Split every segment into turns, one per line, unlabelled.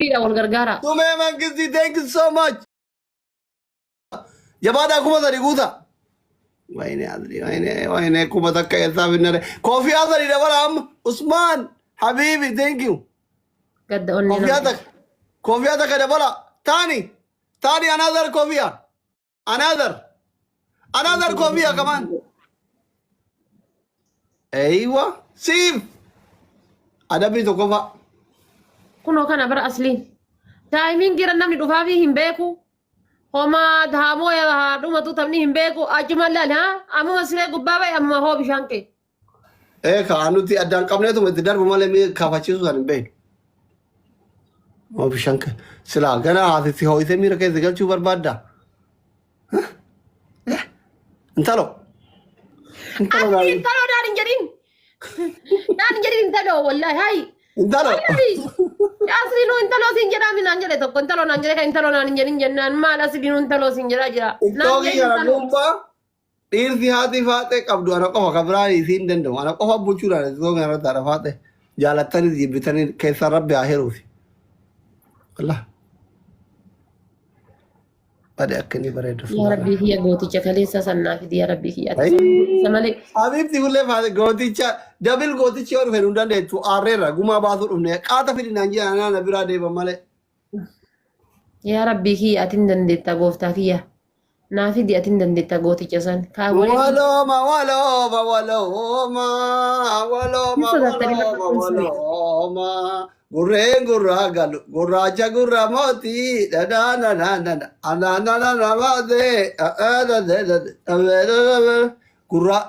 Trippiliidha wal gargaara.
Tumee Mangistii, thank you so much. Jabaadhaa, 3000 guuta. Wayne Adri, wayne, wayne, 1000 eessaa finnare. Koofiyaa 3 dabala amma. Usmaan, Habibi, thank you.
Gadda onnee
Koofiyaa
nama.
1. Koofiyaa 1 dabala. Taani, taani, another koofiyaa. Another. Another koofiyaa kamaan. Eywa, siif. Adabbii tokkoffaa.
Kunoo kana bara asliin. Timing gira namni dhufaafi hin beeku. Homaa haamoo haa dhumatu, taphni hin beeku. Achuma laal haa ammuma siree gubbaa bahe, ammuma hoo bishaan kee.
Ee kaa, nuti addaan qabneetuma itti darbu malee mi'a kafachiisuu san hin beeknu. Moo bishaan kee silaa gana haati si ho'isee miira keessa galchuu barbaadda. Intalo. Intalo.
Asli
Naan.
intaloo naan hin jedhin. Naan hin jedhin intaloo, wallaahi hayi.
Intalo.
Asli nu intaloo siin jedhaa mi naan jedhe tokko, intaloo naan jedhe, kan intaloo naan hin jedhin jennaan, maal asli nu intaloo siin jedhaa jira. Naan
Tiktookii
jedhin
kana
intaloo.
gubbaa dhiirsi haati faaxee qabdu ana qofa, kan biraan isii hin danda'u. Ana qofa bulchuudhaan tiktookii kanarratti haadha faaxee jaalattanii jibbitanii keessaan rabbi haa hiruufi. Wallah. Bade akka inni bareedu.
Yaa Rabbii kiyya, gooticha kaleessa sannaa fidi, yaa Rabbii kiyya, ati isa malee.
Habiibti kullee faate gooticha dabil, gootichi yoo dhufe nu dandeettu, aarreerra gumaa baasuu dhufne, qaata fidi naan jedhan, anaa na biraa deeman malee.
Yaa Rabbii kiyya, ati hin dandeetta, gooftaa kiyya. Naa fidi, ati hin dandeetta gooticha san. Kaawwalee.
Walooma, walooma, walooma, walooma,
Hin sodaattanii bakka
walooma,
kun siree.
walooma. Gurreen gurraa galu gurraacha gurra mootii dhadhaananaanana anaananana baatee gurraa.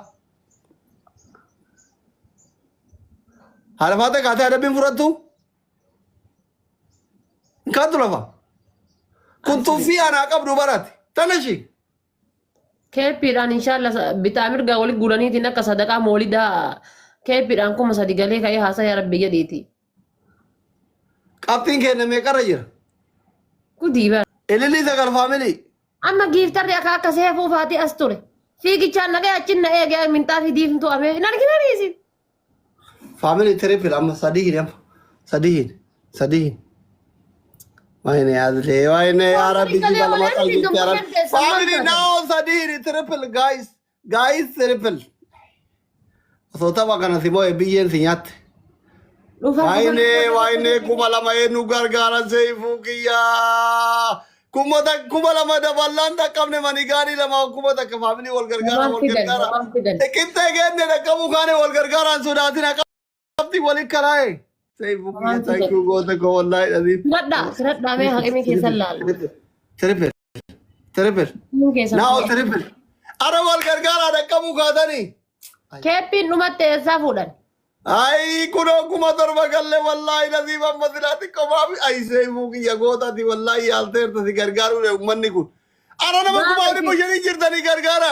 Haadha faatee kaatee adabbiin fudhattu? Hin kaattu lafa. Kun tuffii anaa qabdu barate. Tana ishii.
Keeppiidhaan inshaalla bitaa mirgaa walitti guuraniitiin akka sadaqaa moolidaa keeppiidhaan 3000 galee ka'ee haasaa yaa Rabbi jedhiiti.
Qabxiin keenya meeqarra jira?
Gudii bara.
Ililii sagal, family.
Amma gifterri akka seefuu faatii as ture. Fiigichaan naqee achiin na eege, minxaafii diiftuu amee hin argina isin.
Family, triple amma, sadii hin amma. Sadii hin. Sadii hin. Wayne Adlee, wayne yaa Rabbi,
Galee
jiba lama
olee
qalbitti yaa Rabbi.
gammachuun keessan maal
Family
taate?
now sadii hin, triple guys. Guys, triple. Osoo tapha kana si moo'e biyyeen si nyaatte.
Dhufaa.
Wayne, wayne, 2000 eenyu gargaara, seefuu kiyyaa. 2000 daballaan dhaqqabne, mani gaarii lama 1000, family wal gargaara,
Namaan
wal
fidan,
gargaara.
namaan fidan.
Qixxee geenne dhaqqabuu kaane, wal gargaaraan sodaatina, qabxii waliin karaa'e. Seefuu kiyya,
Namaan
thank
fidan.
you, goota koo, wallaahi dhabii.
Firadhaa, firadhaa, mee haqimii keessan laala.
Triple, triple.
Haqimii keessan.
Now triple. Ara wal gargaaraa dhaqqabuu kaatanii.
Keeppiin dhumatte, eessaa fuudhan?
Ay, kunoo 7000 galle, wallaahi nasiib, amma silaa xiqqoo maafi. Ay, seefuu kiyya, gootati, wallaahi yaalteerta, si gargaaruu uummanni kun. Ara nama 500,000 jirtanii gargaara.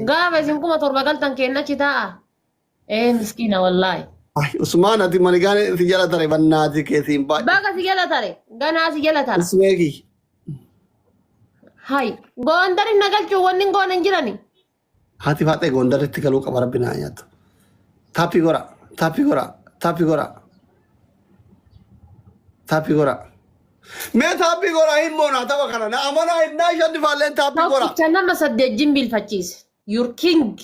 Gaafa isin 7000 galtan kennachi taa'a. Ee miskiina, wallaahi.
Ay, Usmaan, ati manigaan si jala tare, bannaati keessiin baay'ee.
Baga si jala tare. Ganaa si jala tara.
Usmeeki.
Hay. Goondarin na galchuu wanni hin goone hin jirani.
Haati faaxee Gondaritti galuu qaba, rabbi naa nyaatu. Taappii gora, taappii gora, taappii gora. Taappii gora. Mee taappii gora, hin moonaa tapha kana. Na amanaa, innaa shan faalleen taappii gora.
Tokkicha nama saddeet jimbiilfachiise. Your king.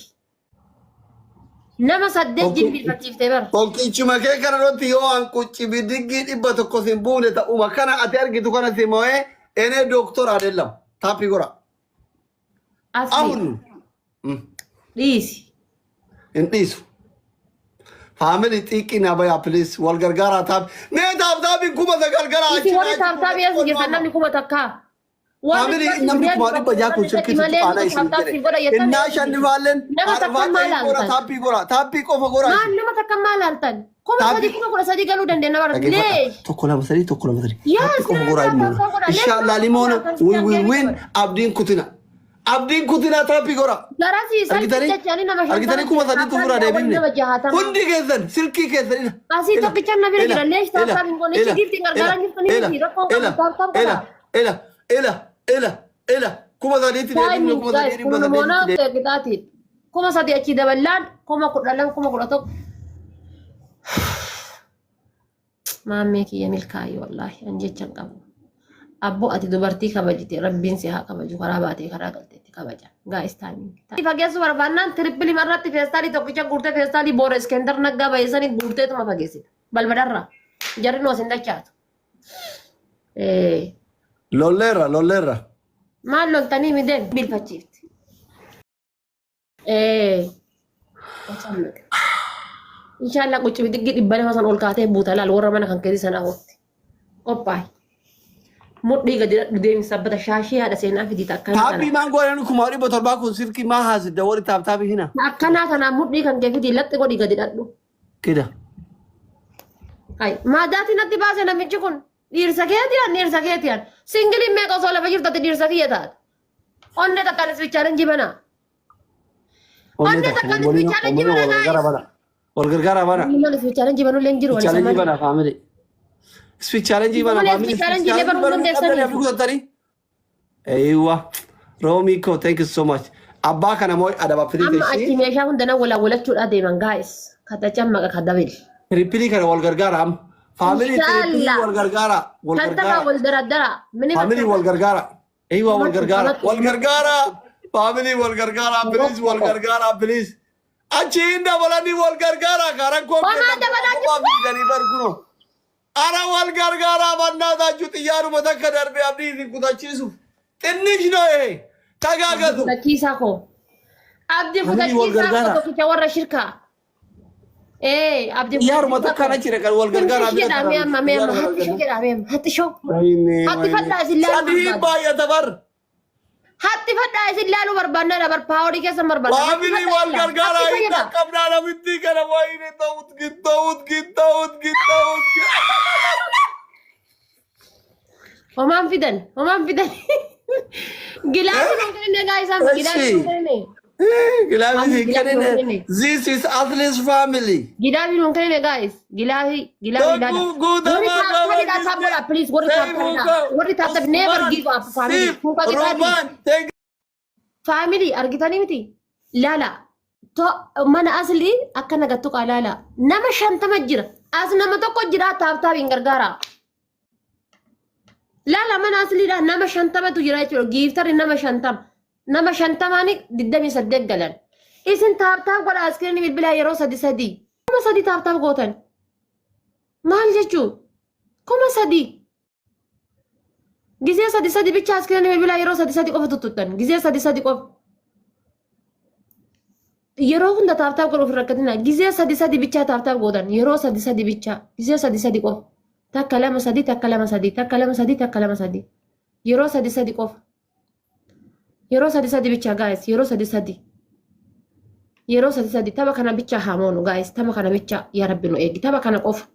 Nama saddeet jimbiilfachiiftee bara.
Tokkichuma kee kana irratti yoo an qucci bidiggii 100 sin buune, ta'uma kana ati argitu kana si mo'ee enee dooktora adeellam. Taappii gora.
Asli
Ahun.
dhiisi.
Hin dhiisu. Family, xiqqii na bayaa, please, wal gargaaraa, taap. Mee taap taappiin 9000 gara.
Isin warri tap tapii as jirtan namni 1000.
Family, namni 600,000 kun silkii tuttuqaanaa isin jedhe. Innaa shan faalleen
Nama takka maal
haadha gora,
laaltan?
taappii gora, taappii qofa gora.
Maal nama takka maal laaltan? 3000, 13,000 galuu dandeenya bara.
Dhaggeeffadha.
Leesh.
Tokko lama sadii, tokko lama sadii.
Yaa
Taappii qofa goraa
sinaa
immoo.
taappii godha.
Inshallah limoona, we will win, abdiin kutina. Abdiin kutina, taappii gora.
Garasii salphii
Argitanii?
jechanii nama 50.
Argitanii, 3000tu furaa deebifne.
Nama 60.
Hundi keessan silkii keessan ila.
Asii tokkicha na bira jira. Leesh, tap tap hin goone. Ichi giiftiin gargaaraa jirtanii miti. Rakkoon qabu, tap tap
Ila,
godha.
ila, ila, ila, ila. 3000tti deebifne,
Timing
kuma
guys
sadii dhibba
kun moonaa
saddeetitti deebifne.
qixaatiin. 3000 achii daballaan 12,000, 11,000. Maammee kiyya milkaa'i wallaahi an jecha hin qabu. Abboo ati dubartii kabajite rabbiin si haa kabaju karaa baatee karaa galteetti kabaja. Gaa'is taanii. Fageessu barbaannaan tirippilima irratti feestaalii tokkicha guurtee feestaalii boora iskendar naggaa bayeessanii guurteetuma fageessita. Balbalarraa. Jarri nu as hin dachaatu. Eh,
Lolleerra lolleerra.
Maal loltanii mideen bilfachiifti. Eh, Inshaallah qucci bidiggi 200 san ol kaatee buuta laal warra mana kan keessa sana hootti. Qophaa'i. Mudhii gadi dhadhu deemi sabbata shaashii haadha seenaa fidii akkanaa
Taapii
tana.
maan godhan 1700 kun silkii maa haasidda warri taap taapii hina.
Akkanaa tanaa mudhii kan kee fidii laxxi godhii gadi dhadhu.
Kida.
Ay, maadaatiin natti baase namichi kun. Dhiirsa keeti an dhiirsa keeti an. Singiliin meeqa osoo lafa jirtu ati dhiirsa kiyya taate. Onnee takkaan isbichaaleen jibanaa.
Onnee takka
Onnee takkaan
waliin
isbichaaleen
wal
jibana
gargaara
guys.
bana. Wal gargaara bana.
Maal isbichaaleen jibanullee hin jiru.
Challenge bana family. Speech challenge bana
Malee
family.
speech challenge illee baruu dandeessanii.
Abdii kutattanii. Eeywa. Roomii koo thank you so much. Abbaa kana moo adaba
Amma achi
firii
meeshaa hunda wala walachuudhaa deeman guys. Kata cammaqa ka dabil.
Tirippilii kana wal gargaara amma. Family tirippilii
Inshallah.
wal gargaara. Wal
Kan taphaa
gargaara.
wal daraddara. Mini
Family wal gargaara. Eeywa wal gargaara. Wal gargaara. Family wal gargaara. Please wal gargaara please. Achiin dabalanii wal gargaara. Karan koo
Homaa dabalaa
kophaa fiiganii barguno. Ara wal gargaaraa bannaataachuu xiyyaaruma takka darbe abdii isin kutachiisuuf. Xinnish no'e tagaagatu.
Kutachiisaa koo. Abdii
Family wal
kutachiisaa koo
gargaara.
tokkicha warra shirkaa. Ee abdii
Xiyyaaruma takka na jira kan wal gargaaraa
Hattishoo jedhaa mee amma mee amma hattishoo jedhaa mee amma hattishoo. Hatti fadhaa isin laaluu
Sadii
barbaada.
baay'ata bar.
Hatti fadhaa isin laaluu barbaannaa bar paaworii keessa barbaadna.
Family wal gargaaraa hin dhaqqabnaa namitti kana wayine ta'ut gin ta'ut gin ta'ut gin ta'ut gin.
Homaan fidan homaan fidan. Gilaasii kan kenne guys amma gilaasii kan kenne.
Gilaafii hin
Gilaafii hin
kennine.
kennine.
This is Athlete's family.
Gilaafii hin kennine guys. Gilaafii gilaafii ilaala.
Guutamaa
Warri taaptabii tap godha please warri taaptabii warri taaptabii never give up family. Kun qaxixaati.
Roman, thank
Family argitanii miti? Laala. Mana aslii akka nagattu qaa laala. Nama 50 jira. As nama tokko jira tap tapiin gargaara. Laala mana asliidha nama 50tu jira jechuudha. Gifterri nama 50. Nama 50n 28 galan. Isin tap tap godha screenii bilbilaa yeroo sadi sadi. 3000 tap tap gootan. Maal jechuu? 3000. Gizee sadi sadi bicha screenii bilbilaa yeroo sadi sadi qofa tuttuttan. Gizee sadi sadi qofa. Yeroo hunda tap tap godhuuf hin rakkatina. Gizee sadi sadi bichaa tap tap gootan. Yeroo sadi sadi bichaa. Gizee sadi sadi qofa. Takka lama sadi takka lama sadi takka lama sadi takka lama sadi. Yeroo sadi sadi qofa. Yeroo sadi sadi bichaa guys. Yeroo sadi sadi. Yeroo sadi sadi tapha kana bichaa haa moonu guys. Tapha kana bichaa yaa rabbi nu eegi. Tapha kana qofa.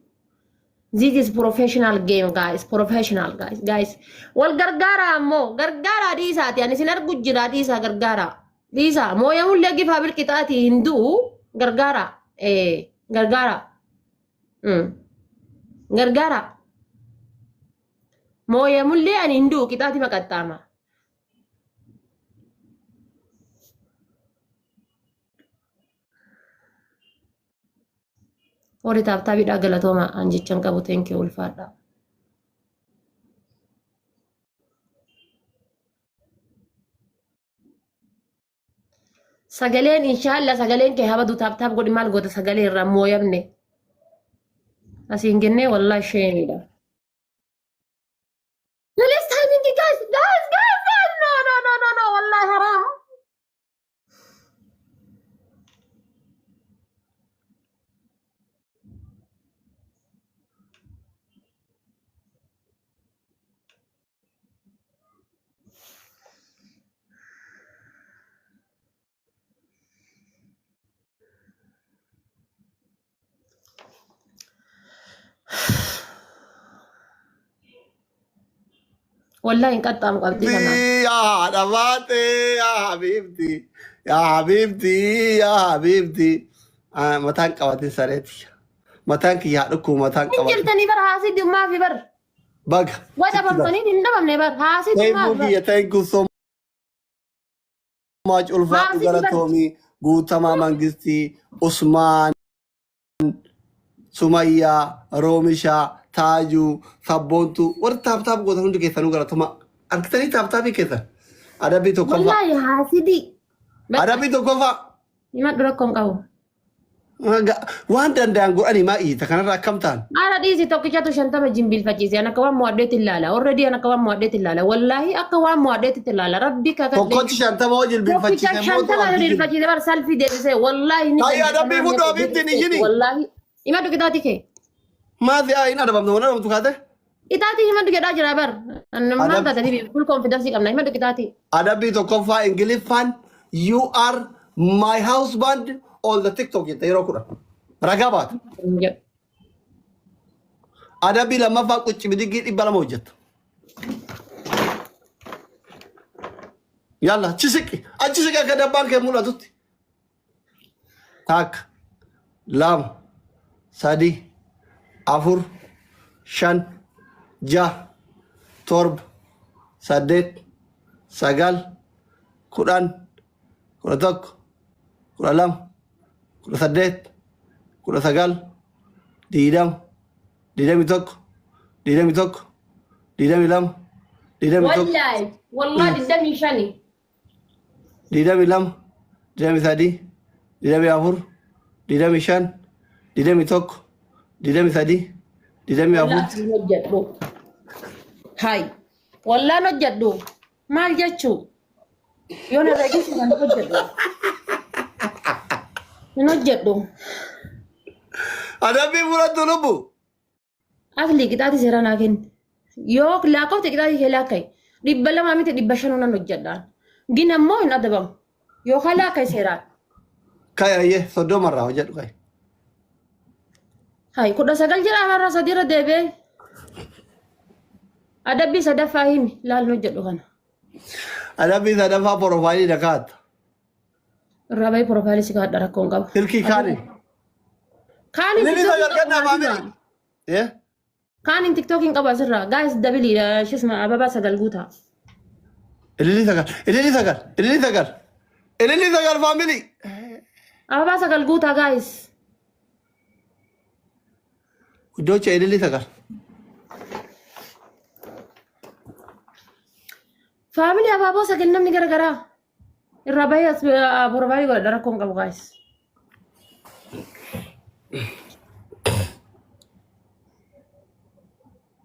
This is professional game guys. Professional guys. Guys. Wal gargaara ammoo gargaaraa dhiisaati. Ani isin argu jira dhiisaa gargaaraa. Dhiisaa mooyamullee gifaa bilqixaati hin du'u gargaaraa. Gargaaraa. Gargaaraa. Mooyamullee ani hin du'u qixaati maqaxxaama. Warri tap tapiidhaa galatooma an jechan qabu thank you ulfaadha. Sagaleen inshaalla sagaleen kee habadu tap tap godhi maal goota sagalee irraa mooyamne. Asiin kennee wallahi sheeniidha. Please timing guys guys guys guys no no no no no wallahi haram. Wallahi hin qaxxaamu qabxii kanaan.
Yaa haadha baatee yaa habiibti yaa habiibti yaa habiibti. Ah, mataan qabatin sareeti. Mataan kiyya haa dhukkubu mataan
Hin
qabatin.
jirtanii bar haasii dimmaa fi bar.
Baga.
Wa dhabamtanii hin dhabamne bar haasii
Thank
dimmaa
you
fi bar.
kiyya thank you so much ulfaadhu
Haasii bar.
galatoomii guutamaa mangistii Usmaan Sumayyaa Roomishaa Taajuu, Sabboontuu warri tap tap gootan hundi keessanuu galatoomaa. Argitanii tap tapii keessan. Adabbii tokkoffaa.
Wallaahi haasidii.
Adabbii tokkoffaa.
Himadhu, rakkoon qabu.
Waan danda'an godhanii maa iyyita kanarra akkam ta'an?
Haala dhiisi, tokkichatu 50 jimbiilfachiise. An akka waan mo'adheetti ilaala. Already an akka waan mo'adheetti ilaala. Wallaahi akka waan mo'adheetti ilaala. Rabbi kakadhee.
Tokkochi 50 hoo
Tokkicha
jilbiinfachiise mootu
50
argisiise.
jilbiilfachiise bar salfii deebisee. Wallaahi ni
Taayii adabbii fudhu abiibtiin iyyini.
Wallaahi. Himadhu qixaati kee.
Maasi haa hin adabamne waan adabamtu kaate?
Qixaatii himadhu jedhaa jira bar. Maal taate dibi full confidence qabna. Himadhu qixaatii.
Adabbii tokkoffaa Ingiliffaan "You are my husband on the TikTok" jette yeroo 10. Ragaa baata. Adabbii lammaffaa qucci bidiggii 200 hojjetta. Yalla achi siqi. Achi siqi akka dabbaan kee mul'atutti. Takka, lama, sadi, afur, shan, jaha, torba, saddeet, sagal, 10, 11, 12, 18, 19, 20, 21, 21, 22, 21.
Wallaahi. Wallaahi 25.
22, 23, 24, 25, 21, 23, 24.
Wallaahi hojjedhu. Hai. Wallaan hojjedhu. Maal jechuu? Yoo na reegisu kan hojjedhu. Hin hojjedhu.
Adabbii fudhattu lubbu.
Asli qixaati seeraa naa kenni. Yoo lakkoofte qixaati kee laakka'i. 200 miti, 500 nan hojjedhaan. Gin ammoo hin adabamu. Yookaan laakka'i seeraan.
Kai ayyee 30rraa hojjedhu kai.
Hai, 19 jedha har'a sadiirra deebi'ee. Adabbii sadaffaa himi laal hojjedhu kana.
Adabbii sadaffaa profile dhakaata.
Irraa bahee profile si kaadha, rakkoon qabu.
Silkii kaani.
Kaaniin
Lili
TikTok
sagal
hin
kennaa
qabu
family.
asirraa.
Eh?
Kaaniin TikTok hin qabu asirraa. Guys, double shisma ababaa sagal guutaa.
Ilili sagal. Ilili sagal. Ilili sagal. Ilili sagal family.
Ababaa sagal guutaa, guys.
Iddoocha ilili sagal.
Family, abaaboo sagal namni garagaraa. Irraa bahee as profile godhadha, rakkoon qabu, guys.